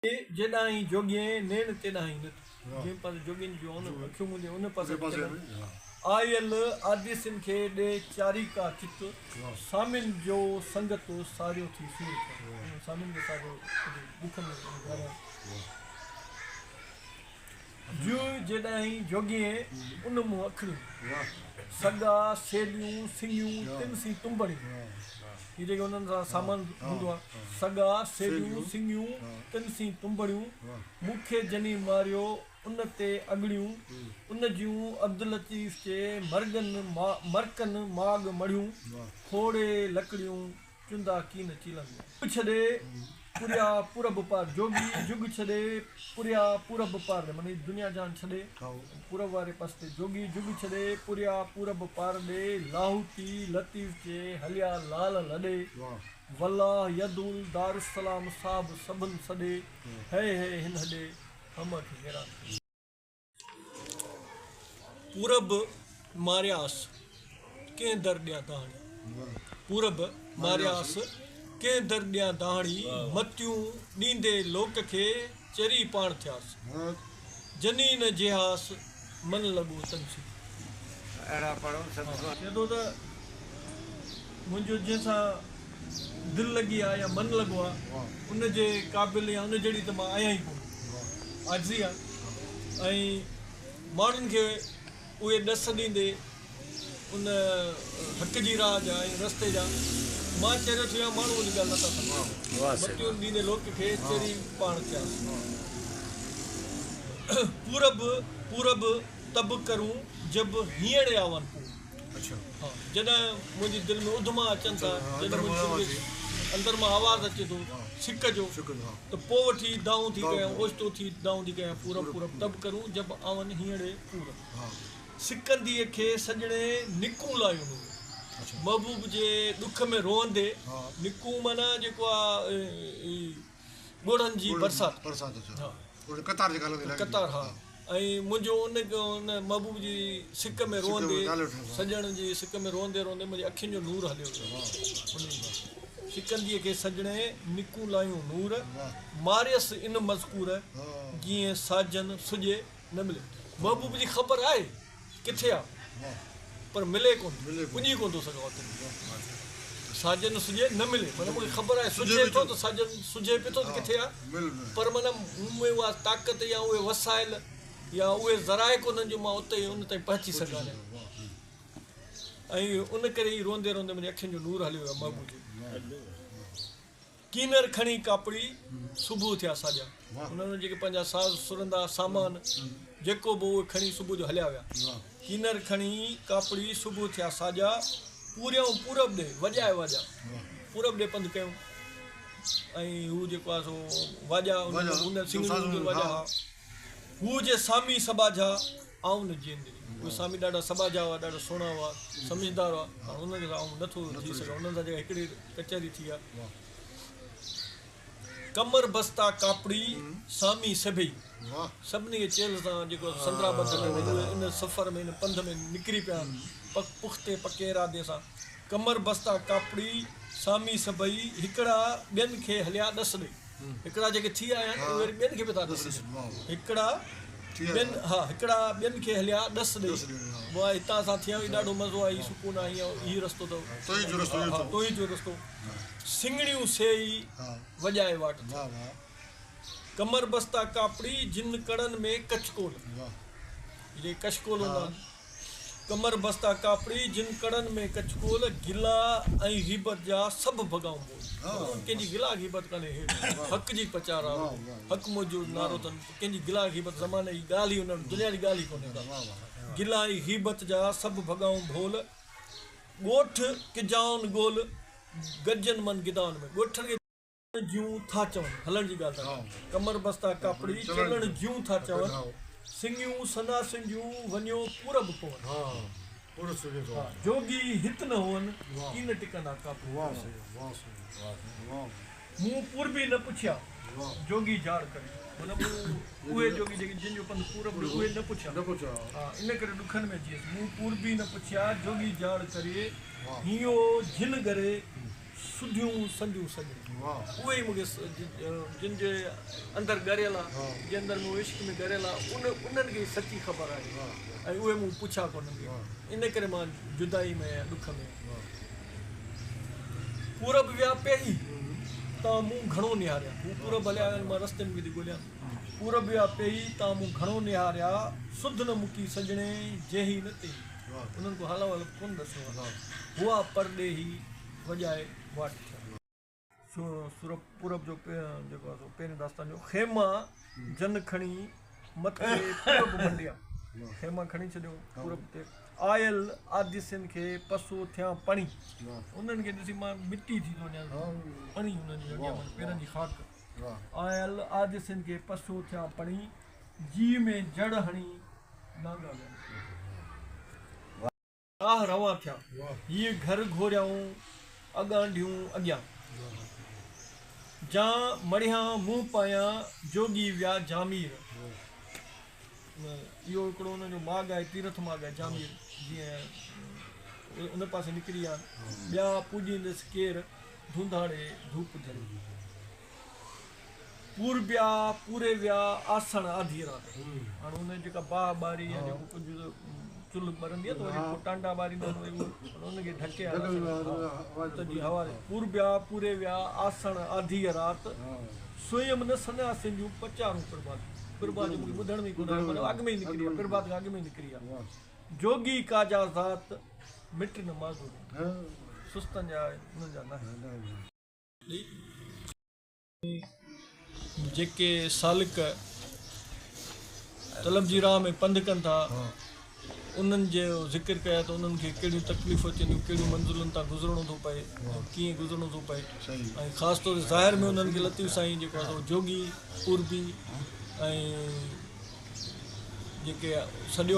جيڏانهن جوڳين نيڻ تيڏانهن نت. جنهن پاسي جوڳين جون اکيون هونديون ان پاسي به آيل آديسين کي ڏي چاريڪا چت. سامين جو سنگت ساريو ٿي سور ٿيا. انهن سامين کي ساريو ڏک ۾ گهاريا. جوء جيڏانهن جوڳين ان منهن اکڙيون. سڳا، سيليون، سڱيون، تن سين تنبڙيون. هي جيڪي انهن سان سامان هوندو آهي. سڳا، سيليون، سڱيون، تن سين تنبڙيون. مون کي جني ماريو ان تي اڳڙيون. ان جون عبداللطيف چي مرڳن مرڪن ماڳ مڙهيون. کوڙي لڪڙيون چوندا ڪين چيلنديون. جڳ ڇڏي پريا پورب پار جوڳي جڳ ڇڏي پريا پورب پار ڏي معني دنيا جهان ڇڏي پورب واري پس تي جوڳي جڳ ڇڏي پريا پورب پار ڏي لاهوتي لطيف چي هليا لال لڏي والله يدول دارالسلام صاحب سڀن سڏي هي هي هن هڏي هم اک حيران ٿي. پورب مارياس ڪنهن در ڏيان دهاڻي. پورب مارياس ڪنهن در ڏيان دهاڻي، متيون ڏيندي لوڪ کي چري پاڻ ٿياس. جني نه جيهاس من لڳو تن سين. چئي ٿو ته منهنجو جنهن سان دل لڳي آ يا من لڳو آ ان جي قابل يا ان جهڙي ته مان آهيان ئي ڪونه. عاجزي آ ۽ ماڻهن کي اهي ڏس ڏيندي ان حق جي راهه جا ۽ رستي جا مان چريو ٿي ويان ماڻهو منهنجي ڳالهه نٿا سمجهن. متيون ڏيندي لوڪ کي چري پاڻ ٿياس. پورب پورب تب ڪرون جب هينئڙي آون پور. ها جڏهن منهنجي دل ۾ اڌما اچن ٿا، جڏهن منهنجي دل ۾ اندر مان آواز اچي ٿو سڪ جو ته پوء وٺي دانهون ٿي ڪيان، اوچتو ٿي دانهون ٿي ڪيان، پورب پورب تب ڪرون جب آون هينئڙي پور. سڪنديء کي سڄڻي نڪون لايون نور. محبوب جي ڏک ۾ روئندي نڪون معنيٰ جيڪو آ ڳوڙهن جي برسات. قطار ها ۽ منهنجو ان ان محبوب جي سڪ ۾ روئندي سڄڻ جي سڪ ۾ روئندي روئندي منهنجي اکين جو نور هليو ويو. سڪنديء کي سڄڻي نڪون لايون نور، ماريس ان مذڪور جيئن ساجن سڄي نه ملي. محبوب جي خبر آهي ڪٿي آ پر ملي ڪونه ٿو، پڄي ڪونه ٿو سگهان اتي. ساجن سجهي نه ملي معنيٰ مون کي خبر آهي سجهي ٿو ته ساجن سجهي پيو ٿو ته ڪٿي آ پر معنيٰ مون ۾ اها طاقت يا اهي وسائل يا اهي ذرائع ڪونهن جو مان اتي ان تائين پهچي سگهان ۽ ان ڪري ئي روئندي روئندي منهنجي اکين جو نور هليو ويو محبوب جي. ڪينر کڻي ڪاپڙي صبح ٿيا ساڄا. انهن جيڪي پنهنجا ساز سرندا سامان جيڪو به اهي کڻي صبح جو هليا ويا. ڪينر کڻي ڪاپڙي صبح ٿيا ساڄا. پوريائون پورب ڏي وڄائي واڄا. پورب ڏي پنڌ ڪيون ۽ هو جيڪو آهي سو واڄا ان سنگهڙيون واڄا ها. هو جي سامي سٻاجها آئون نه جيئن ڏني. اهي سامي ڏاڍا سٻاجها هئا، ڏاڍا سهڻا هئا، سمجهدار هئا. هاڻ انهن سان آئون نه ٿو ٿي سگهان. انهن سان جيڪا هڪڙي ڪچهري ٿي آ. ڪمر بستا ڪاپڙي، سامي سڀئي. سڀني کي چيلهه سان جيڪو سندرا ٻڌل آهن، اهي ان سفر ۾ ان پنڌ ۾ نڪري پيا آهن، پختي پڪي ارادي سان. ڪمر بستا ڪاپڙي، سامي سڀئي، هڪڙا ٻين کي هليا ڏس ڏئي. هڪڙا جيڪي ٿي آيا آهن اهي وري ٻين کي به ٿا ڏس ڏين. هڪڙا ٻين ها هڪڙا ٻين کي هليا ڏس ڏئي. واء هتان اسان ٿي آيا آهيون ڏاڍو مزو آهي هي سڪون آهي هي رستو اٿو. ها توهين جو رستو. سڱڙيون سي ئي وڄائي واٽ ٿيا. ڪمر بستا ڪاپڙي جن ڪڙن ۾ ڪچڪول. هي جيڪي ڪشڪول هوندا آهن. ڪمر بستا ڪاپڙي، جن ڪڙن ۾ ڪچڪول، گلا ۽ غيبت جا سڀ ڀڳائون ٻول. ڪنهن جي گلا غيبت ڪانهي، هي حق جي پچار آ رڳو، حق موجود نعرو اٿن، ڪنهن جي گلا غيبت زماني جي ڳالهه ئي انهن دنيا جي ڳالهه ئي ڪونهي ڪا. گلا ۽ غيبت جا سڀ ڀڳائون ڀول، ڳوٺ ڪجائون ڳول، گڏجن من گدائن ۾، ڳوٺن کي. جون ٿا چون، هلڻ جي ڳالهه ٿا ڪن. ڪمر بستا ڪاپڙي، چلڻ جون ٿا چون. سڱيون سناسن جون، وڃيو پورب پون. جوڳي هت نه هئن، ڪين ٽڪندا ڪاپڙي. مون پوربي نه پڇيا، جوڳي جاڙ ڪري. معنيٰ مون اهي جوڳي جيڪي جن جو پنڌ پورب ڏي، اهي نه پڇيا. ان ڪري ڏکن ۾ اچي ويس. مون پوربي نه پڇيا، جوڳي جاڙ ڪري. هينئو جن ڳري. سڌيون سنديون سڄڻ. اهي ئي مون کي جن جي اندر ڳريل آ، جن اندر ۾ عشق ۾ ڳريل آ، ان انهن کي ئي سچي خبر آهي ۽ اهي مون پڇيا ڪونهن. ان ڪري مان جدائي ۾ آهيان، ڏک ۾ آهيان. پورب ويا پيهي، تان مون گهڻو نهاريا. هو پورب هليا ويا آهن، مان رستي ۾ ويندي ڳوليان. پورب ويا پيهي، تان مون گهڻو نهاريا. سڌ نه مڪي سڄڻي، جيهي نه تيهي. انهن ڪو حال احوال ڪونه ڏسيو آهي. هئا پرڏيهي، وڄائي واٽ ٿيا. سورب پورب جو جيڪو آهي سو پهرين داستان جو خيما جن کڻي مٿي پورب منڊيا خيما کڻي ڇڏيو پورب تي آيل آديسين کي پسو ٿيان پڻي انهن کي ڏسي مان مٽي ٿي ٿو وڃان پڻي انهن جي اڳيان معنيٰ پيرن جي خاڪ آيل آديسين کي پسو ٿيان پڻي جيء ۾ جڙ هڻي نانگا ويا. راهه روان ٿيا. هيء گهر گهوريائون اڳانڍيون اڳيان. جان مڙهيان منهن پايان جوڳي ويا جامير. اهو هڪڙو انهن جو ماڳ آهي تيرٿ ماڳ آهي جامير جيئن ان پاسي نڪري ويا ٻيا پوڄيندس ڪير ڌونڌاڙي ڌوپ ڌري. پوربيا پوري ويا آسڻ آڌي رات. هاڻ ان جيڪا باهه ٻاري يا جيڪو ڪجهه چلهه ٻرندي آهي ته وري پوء ٽانڊا ٻاريندا آهن وري اهو ان کي ڍڪي ته جي هوا پوربيا پوري ويا آسڻ آڌيء رات سوئم نه سنياسين جون پچارون پرڀات پرڀات جو مونکي ٻڌڻ ۾ ئي ڪونه آيو مطلب اڳ ۾ ئي نڪري ويا پرڀات کان اڳ ۾ ئي نڪري ويا جوڳي ڪا جا ذات مٽ نه معذور سستن جا انهن جا ناهي. جيڪي سالڪ طلب جي راهه ۾ پنڌ ڪن ٿا، انهن جو ذڪر ڪيو ته انهن کي ڪهڙيون تڪليفون اچن ٿيون، ڪهڙيون منزلن تان گذرڻو ٿو پئي ۽ ڪيئن گذرڻو ٿو پئي ۽ خاص طور تي ظاهر ۾ انهن کي لطيف سائين جيڪو آهي سو جوڳي، پوربي ۽ جيڪي سڏيو.